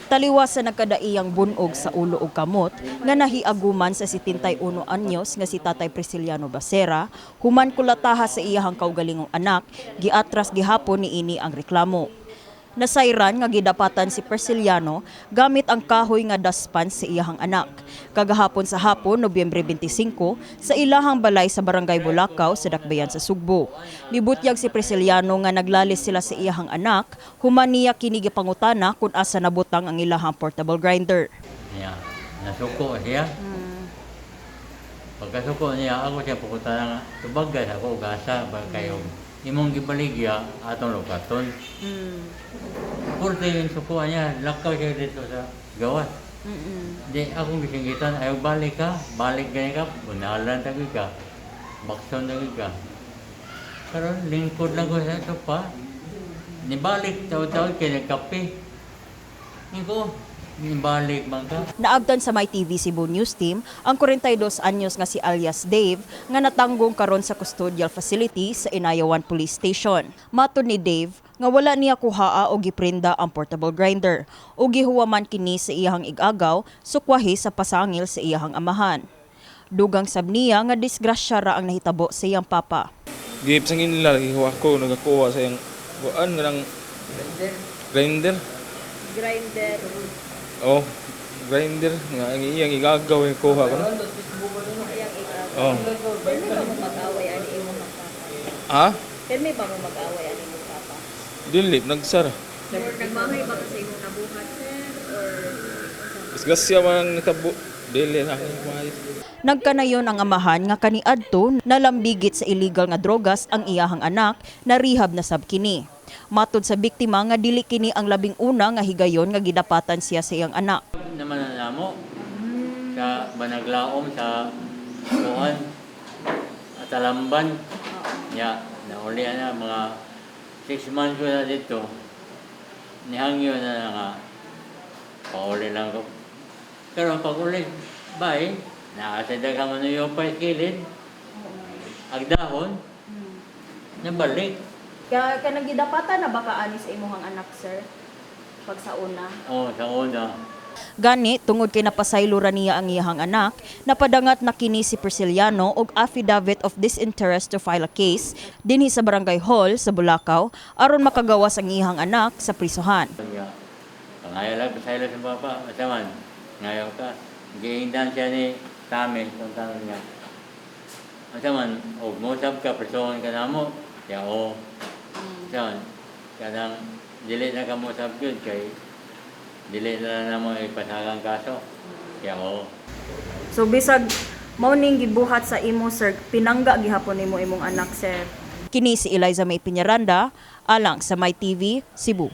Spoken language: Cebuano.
Taliwas sa nagkadaiyang bunog sa ulo ug kamot nga nahiaguman sa 71 anyos nga si Tatay Prisciliano Bacera, human kulataha sa iyahang kaugalingong anak, giatras gihapon niini ang reklamo. Nasayran nga gidapatan si Prisciliano gamit ang kahoy nga daspan sa iyahang anak kagahapon sa hapon, Nobyembre 25, sa ilahang balay sa Barangay Bulacau sa Dakbayan sa Sugbo. Nibutyag si Prisciliano nga naglalis sila sa iyahang anak human niya kini gipangutana kung asa nabutang ang ilahang portable grinder. Niya, nasuko siya. Pagkasuko niya, ako siya pukutan nga, tubagas ako, gasa, ba kayo. Imong gibaligya, atong lukaton. Purte yung suko niya, lakaw siya dito sa gawas. Di, akong gisinggitan, ayaw balik ka, balik gani ka, bunalan tagi ka, bakson tagi ka. Karon lingkod lang ko sa sopa. Nibalik, taw-taw, kay nagkape. Niko, nibalik man ka. Naabtan sa MyTV Cebu News Team ang 42 anyos nga si alias Dave nga natanggong karon sa custodial facility sa Inayawan Police Station. Matod ni Dave nga wala niya kuhaa o giprinda ang portable grinder o gihuwaman kini sa iyahang igagaw sukwahi sa pasangil sa iyahang amahan. Dugang sab niya nga disgrasya ra ang nahitabo sa iyang papa. Gip sa nila gihuwa ko nagakuha sa iyang kuan nga nang grinder. Grinder. Oh, grinder nga ang iyang igagaw yung kuha ko no. Oh. Permi ba mo mag-away ani imong papa? Ha? Permi ba mo mag-away ani imong papa? Dili nagsara. Nagmahay ba ka sa imong nabuhat, sir, or Disgrasya man ang natabo. Dili na akong kuha. Nagkanayon ang amahan nga kaniadto nalambigit sa illegal nga drogas ang iyahang anak na rehab na sab kini. Matod sa biktima nga dili kini ang labing una nga higayon nga gidapatan siya sa iyang anak. Naman na namo sa Banaglaom sa kuan at Alamban. Ya, nauli na mga 6 months ko na dito. Nihangyo na na nga. Pauli lang ko. Pero pag uli, bay, nakasada ka man yung kilid. Agdahon, nabalik. Ka kanang gidapatan na baka ani sa imong anak, sir, pag sa una? Oh, sa una. Gani, tungod kay napasaylo ra niya ang iyahang anak, napadangat na kini si Prisciliano og affidavit of disinterest to file a case dinhi sa Barangay Hall sa Bulacau aron makagawas ang iyahang anak sa prisohan. Nga, pangayo lang, pasaylo sa papa. Asa man, ngayo ka. Giingdan siya ni Tami, itong tanong niya. Asa man, og mosab ka, presohan ka na mo. Kaya o. Asa man, kanang dili na ka mosab yun, kay dili na lang na mo ipasagang kaso. Kaya o. So bisag mao ning gibuhat sa imo, sir, pinangga gihapon nimo imong anak, sir. Kini si Eliza May Piñaranda alang sa My TV Cebu.